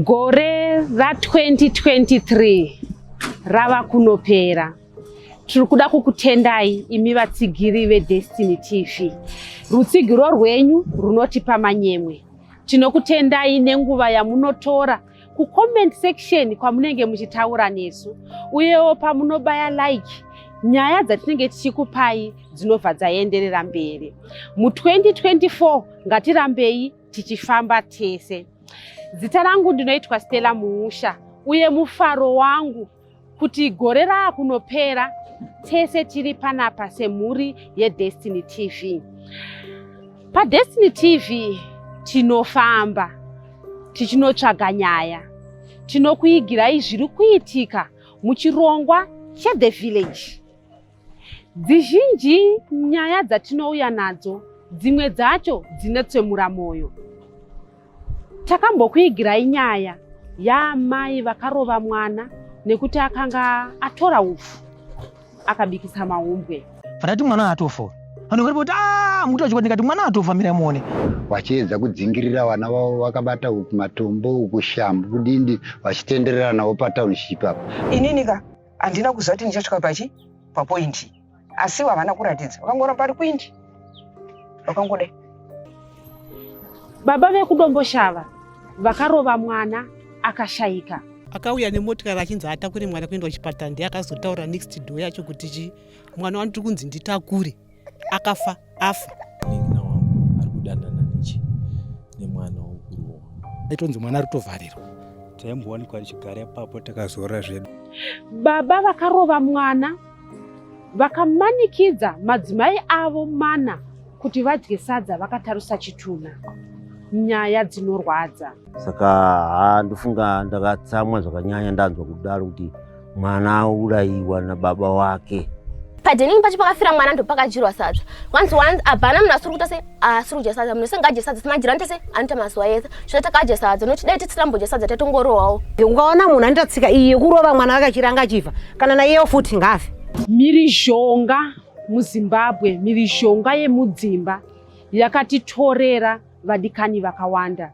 Gore ra2023 rava kunopera. Tiri kuda kukutendai imi vatsigiri veDestiny TV. Rutsigiro rwenyu runotipa manyemwe. Tinokutendai nenguva yamunotora kucomment section kwamunenge muchitaura nesu uyewo pamunobaya like nyaya dzatinenge tichikupai dzinobva dzaenderera mberi. Mu2024 ngatirambei tichifamba tese. Zita rangu ndinoitwa Stella Muusha uye mufaro wangu kuti gore raakunopera tese tiri panapa semhuri yeDestiny TV. PaDestiny TV tinofamba tichinotsvaga nyaya, tinokuigirai zviri kuitika muchirongwa cheThe Village. Dzizhinji nyaya dzatinouya nadzo dzimwe dzacho dzinotsemura mwoyo. Takambokuigirai nyaya yaamai vakarova mwana nekuti akanga atora upfu akabikisa mahumbwe. Vandati mwana atofa vanhu vari kuti ah mukuti vachikoti ndikati mwana atofa mirai muone. Vachiedza kudzingirira vana vavo vakabata uku matombo uku shambu kudindi vachitenderera navo patownship apa. Inini ka handina kuziva kuti ndichasvika pachi papoindi asi havana kuratidza vakangoramba pari kwindi vakangodai. Baba vekuDomboshava vakarova mwana akashaika. Akauya nemotikari achinzi atakure mwana kuenda kuchipatara ndiye akazotaura next door yacho kuti chi mwana wandiri kunzi nditakure akafa afa. Munin'ina wangu ari kudanana nechi nemwana wokurohwa. Aitonzi mwana ari kutovharirwa. Taimbowanikwa tichigara ipapo takazorora zvedu. Baba vakarova mwana vakamanikidza madzimai avo mana kuti vadye sadza vakatarisa chitunha. Nyaya dzinorwadza. Saka haa ndofunga ndakatsamwa zvakanyanya ndanzwa kudaro kuti mwana aurayiwa nababa wake. Padening pacho pakafira mwana ndopakadyirwa sadza. Once once hapana munhu asiri kuita se asiri kudya sadza. Munhu wese ngaadye sadza semajira anoita se anoita mazuva ese. Zvino takadya sadza nokuti dai tisina sadza tatongorohwawo. Ukaona munhu anoita tsika iyi yekurova mwana wake achiranga achifa kana naiyewo futi ngaafe. Mhirizhonga muZimbabwe, mhirizhonga yemudzimba yakatitorera vadikani vakawanda.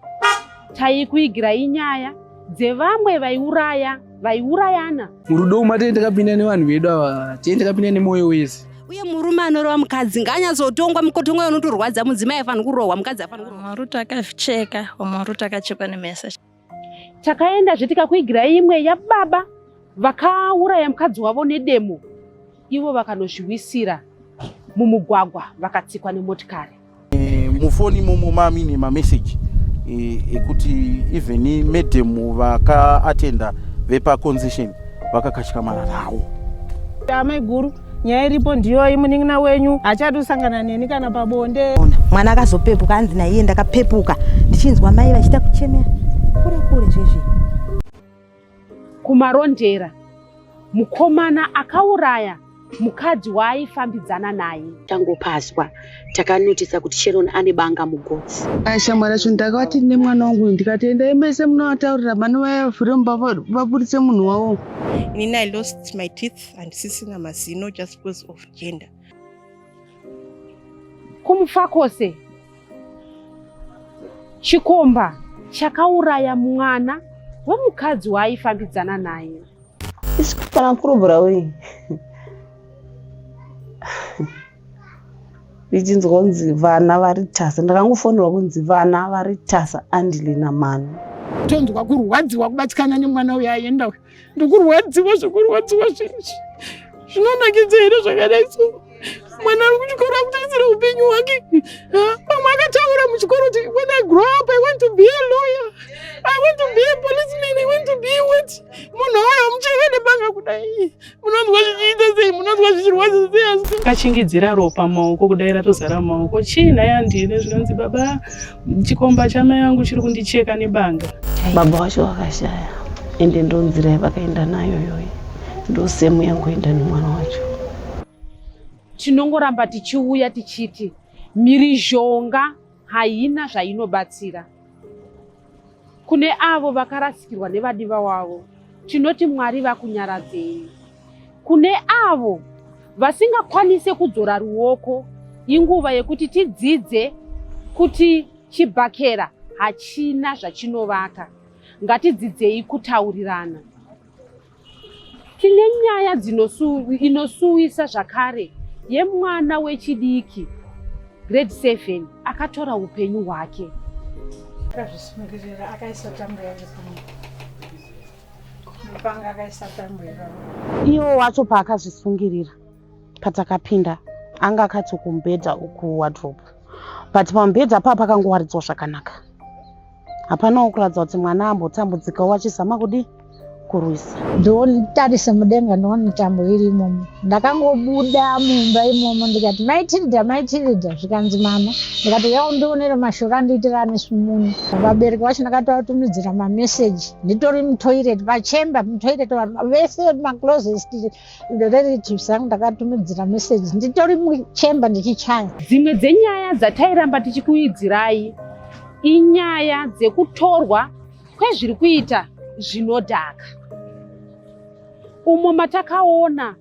Taikuigirai nyaya dzevamwe vaiuraya vaiurayana. Murudo umu matee takapinda nevanhu vedu ava, tee takapinda nemwoyo wese. Uye murume anorova mukadzi ngaanyatsotongwa mukotongo unotorwadza mudzimai afanira kurohwa mukadzi afanira kurohwa. Maruto akacheka, Maruto akachekwa nemesa. Takaendazve tikakuigirai imwe yababa vakauraya mukadzi wavo nedemo ivo vakanozviwisira mumugwagwa vakatsikwa nemotikari. Mufoni imomo mamine mameseji ekuti even madam vakaatenda vepaconcession vakakatyamara nawo. Amai guru nyaya iripo ndiyoyi munin'ina wenyu hachadi kusangana neni kana pabonde. Mwana akazopepuka hanzi naiye ndakapepuka ndichinzwa mai vachiita kuchemera kure kure zvezvi. Kumarondera mukomana akauraya mukadzi waaifambidzana naye. Tangopazwa takanotisa kuti Sharon ane banga mugotsi. Shamwari yacho ndakati nemwana wangu ndikati endai mese munovataurira vanovavhure mumba vaburitse munhu wavo. Inini I lost my teeth handisisina mazino just because of gender. KuMufakose chikomba chakauraya mwana wemukadzi waaifambidzana naye. Kana kurobora wei ndichinzwa kunzi vana vari tasa ndakangofonerwa kunzi vana vari tasa andile namanu tonzwa kurwadziwa kubatikana nemwana uyo aenda uyo ndikurwadziwa zvekurwadziwa zvinji zvinonakidza here zvakadai so mwana ari kuchikoro akutarisira upenyu hwake pamwe akataura muchikoro kuti when I grow up I want to be a lawyer I want to be a policeman I want to be what munhu auya mucheka nebanga kudai munonzwa zvichiita sei munonzwa zvichirwadza sei asi kachingidzira ropa maoko kudai ratozara maoko chii nhai andine zvikanzi baba chikomba chamai vangu chiri kundicheka nebanga baba wacho vakashaya ende ndonzira yavakaenda nayo yoyi ndosemu yangoenda nemwana wacho Tinongoramba tichiuya tichiti mhirizhonga haina zvainobatsira. Kune avo vakarasikirwa nevadiwa wavo, tinoti Mwari vakunyaradzei. Kune avo vasingakwanise kudzora ruoko, inguva yekuti tidzidze kuti chibhakera hachina zvachinovaka. Ngatidzidzei kutaurirana. Tine nyaya inosuwisa zvakare yemwana wechidiki grade 7 akatora upenyu hwake. Akazvisungirira akaisa tambo yake pamupanga akaisa tambo ipapo. Iwo wacho paakazvisungirira patakapinda anga akati kumubhedha uku wardrobe but pamubhedha paa pakangowaridzwa zvakanaka hapanawo kuratidza kuti mwana ambotambudzikawo achizama kudii kurwisa. Ndinotarisa mudenga ndoona tambo iri imomo. Ndakangobuda mumba imomo ndikati mai Tilda, mai Tilda zvikanzi mama. Ndikati uya undionere mashura andiitira anesu muno. Vabereki vacho ndakatovatumizira mameseji nditori mutoilet pachemba mutoilet vese maclosest relatives angu ndakatumidzira message nditori muchemba ndichichaya. Dzimwe dzenyaya dzatairamba tichikuidzirai inyaya dzekutorwa kwezviri kuita zvinodhaka umo matakaona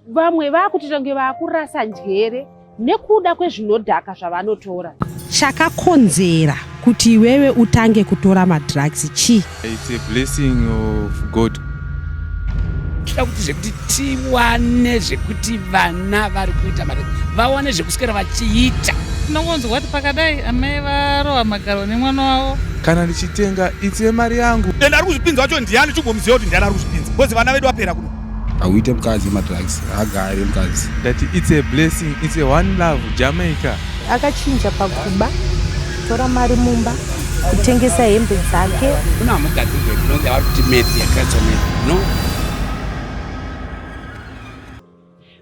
vamwe vakutoita kunge vakurasa njere nekuda kwezvinodhaka zvavanotora. Chakakonzera kuti iwewe utange kutora madrugs chii? It's a blessing of God. Toda kuti zvekuti tiwane zvekuti vana vari kuita mari vawane zvekuswera vachiita. Tinongonzwa kuti pakadai amai varohwa magaro nemwana wavo. Kana ndichitenga it's yemari yangu. Ende ari kuzvipinza wacho ndiani chimbomuziva kuti ndiani ari kuzvipinza because vana vedu vapera kuno. Hauite mukadzi madrugs haagari mukadzi. Ndati it's a blessing, it's a one love Jamaica. Akachinja pakuba, kutora mari mumba, kutengesa hembe dzake. Kuna hamugadzirwe tinonzi vari kuti meth yacrystal meth no.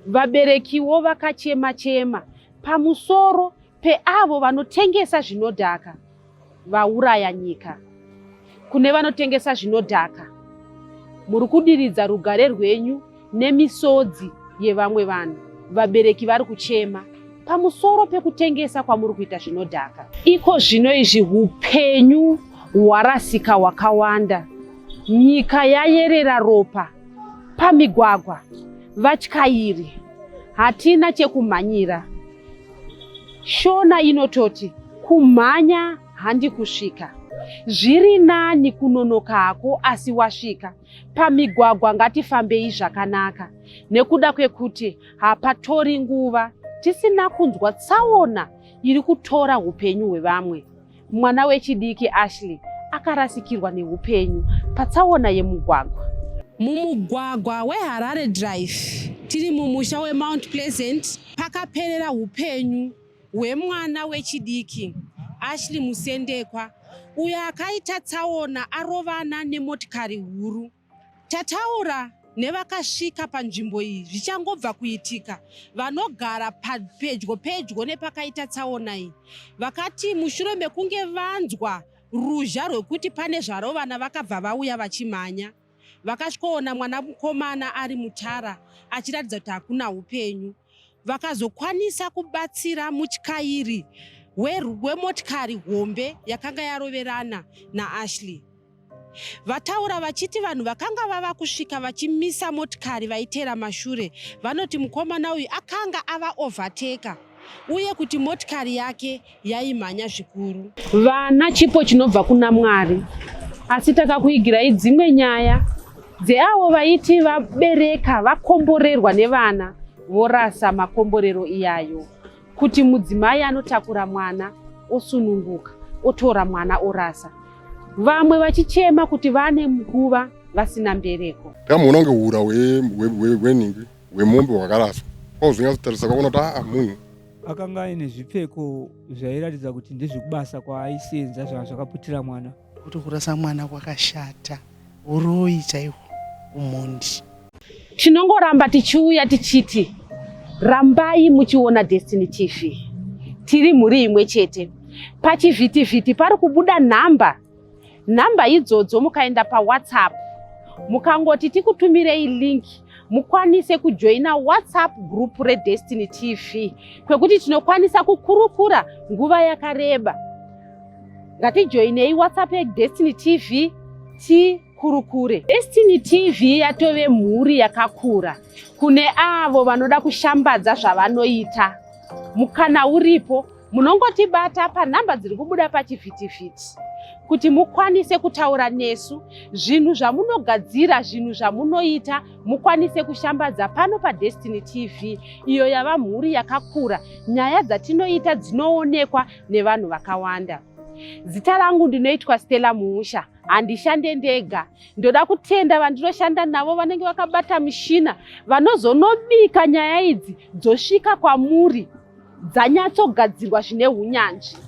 Vaberekiwo vakachema chema pamusoro peavo vanotengesa zvinodhaka vauraya nyika. Kune vanotengesa zvinodhaka, muri kudiridza rugare rwenyu nemisodzi yevamwe vanhu. Vabereki vari kuchema pamusoro pekutengesa kwamuri kuita zvinodhaka. Iko zvino izvi hupenyu hwarasika hwakawanda, nyika yayerera ropa pamigwagwa, vatyairi hatina chekumhanyira. Shona inototi kumhanya handi kusvika. Zviri nani kunonoka hako asi wasvika. Pamigwagwa ngatifambei zvakanaka nekuda kwekuti hapatori nguva tisina kunzwa tsaona iri kutora upenyu hwevamwe. Mwana wechidiki Ashley akarasikirwa neupenyu patsaona yemugwagwa. Mumugwagwa weHarare Drive tiri mumusha weMount Pleasant pakaperera upenyu hwemwana wechidiki Ashley Musendekwa uyo akaita tsaona arovana nemotikari huru. Tataura nevakasvika panzvimbo iyi zvichangobva kuitika vanogara pedyo pedyo nepakaita tsaona iyi vakati mushure mekunge vanzwa ruzha rwekuti pane zvarovana vakabva vauya vachimhanya. Vakasvikoona mwana mukomana ari mutara achiratidza kuti hakuna upenyu. Vakazokwanisa kubatsira mutyairi wemotikari hombe yakanga yaroverana naAshley. Vataura vachiti vanhu vakanga vava kusvika vachimisa motikari vaiteera mashure vanoti mukomana uyu akanga ava overtaker uye kuti motikari yake yaimhanya zvikuru. Vana chipo chinobva kuna Mwari, asi takakuigirai dzimwe nyaya dzeavo vaiti vabereka vakomborerwa nevana vorasa makomborero iyayo, kuti mudzimai anotakura mwana osununguka otora mwana orasa, vamwe vachichema kuti vane nguva vasina mbereko. Ndakamuona kunge hura hwenhingi hwemombe hwakaraswa kwauzonyatsotarisa kwakuona kuti aa munhu Akanga aine zvipfeko zvairatidza kuti ndezvekubasa kwaaisenza zvanga zvakaputira mwana. Kuti kurasa mwana kwakashata, uroyi chaihwo, umhondi. Tinongoramba tichiuya tichiti rambai muchiona Destiny TV. Tiri mhuri imwe chete. Pachivhitivhiti pari kubuda nhamba. Nhamba idzodzo mukaenda paWhatsApp mukangoti tikutumirei link mukwanise kujoina WhatsApp group reDestiny TV kwekuti tinokwanisa kukurukura nguva yakareba. Ngatijoinei WhatsApp yeDestiny TV tikurukure. Destiny TV yatove mhuri yakakura kune avo vanoda kushambadza zvavanoita. Mukana uripo, munongotibata panhamba dziri kubuda pachivhitivhiti. kuti mukwanise kutaura nesu zvinhu zvamunogadzira, zvinhu zvamunoita, mukwanise kushambadza pano paDestiny TV, iyo yava mhuri yakakura. Nyaya dzatinoita dzinoonekwa nevanhu vakawanda. Zita rangu ndinoitwa Stella Muusha. Handishande ndega, ndoda kutenda vandinoshanda navo vanenge vakabata mishina vanozonobika nyaya idzi dzosvika kwamuri dzanyatsogadzirwa zvine unyanzvi.